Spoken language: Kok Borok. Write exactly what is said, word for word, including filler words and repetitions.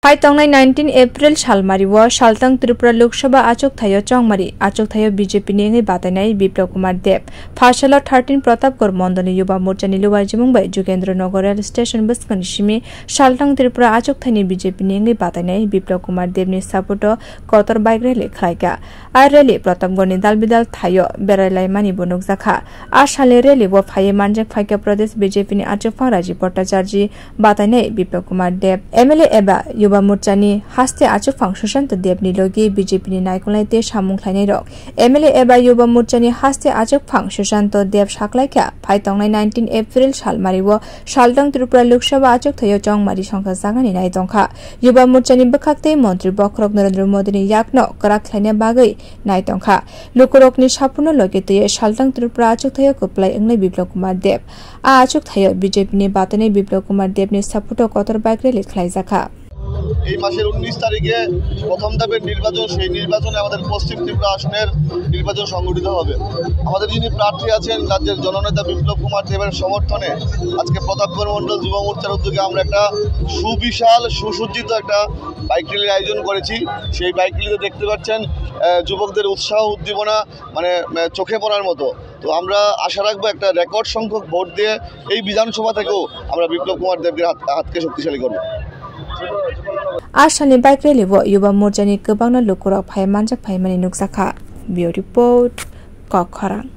Phai tongnai nineteen April salmari o Saltang Tripura Lok Sabha achuk thaio chongmari achuk thaio B J P ni wngwi batainai Biplab Kumar Deb. Phasalo thirteen Pratapgarh Mondolni Yuba Morchani luaijimung bai Jugendra Nagar Rail Station bwskangni simi Saltang Tripura achuk thaini B J P ni wngwi batainai Biplab Kumar Deb ni support o kotor bike rally khlaikha. A rally Pratapgarh ni dalbidal thaio berai laimani bo nukjakha. A salni rally o phaiwi manjak phaikha Pradesh B J P ni achukphang Rajiv Bhattacharjee batainai Biplab Kumar Deb, M L A eba Yuba Morchani haste achukphang Sushanta Deb ni logi B J P ni naikolnai tei samung khlainairok. M L A eba Yuba Morchani haste achukphang Sushanta Deb saklaikha phai tongnai nineteen April salmari o Saltang Tripura Lok Sabha achuk thaio chongmari songkha jagani nai tongkha. Yuba Morchani bwkhak tei Montri bokhorok Narendra Modini yakno kwrak khlaina bagwi nai tongkha. Lukurokni saphurno logi twiwi Saltang Tripura achuk thaio kwplai wngnai Biplab Kumar Deb. A achuk thaio B J P ni batainai Biplab Kumar Deb ni support o kotor bike rally khlaijakha. এই মাসের উনিশ তারিখে প্রথম ধাপের নির্বাচন, সেই নির্বাচনে আমাদের পশ্চিম ত্রিপুরা আসনের নির্বাচন সংগঠিত হবে। আমাদের যিনি প্রার্থী আছেন রাজ্যের জননেতা বিপ্লব কুমার দেবের সমর্থনে আজকে প্রতাপগড় মণ্ডল যুব মোর্চার উদ্যোগে আমরা একটা সুবিশাল সুসজ্জিত একটা বাইক র্যালির আয়োজন করেছি। সেই বাইক র্যালিতে দেখতে পাচ্ছেন, আহ, যুবকদের উৎসাহ উদ্দীপনা মানে, আহ, চোখে পড়ার মতো। তো আমরা আশা রাখবো একটা রেকর্ড সংখ্যক ভোট দিয়ে এই বিধানসভা থেকেও আমরা বিপ্লব কুমার দেবকে হাত-, হাতকে শক্তিশালী করবো। A salni bike rally o Yuba Morchani kwbangno lukurok phai manjak phaimani nukjakha. Bureau Report, Kokkhorang.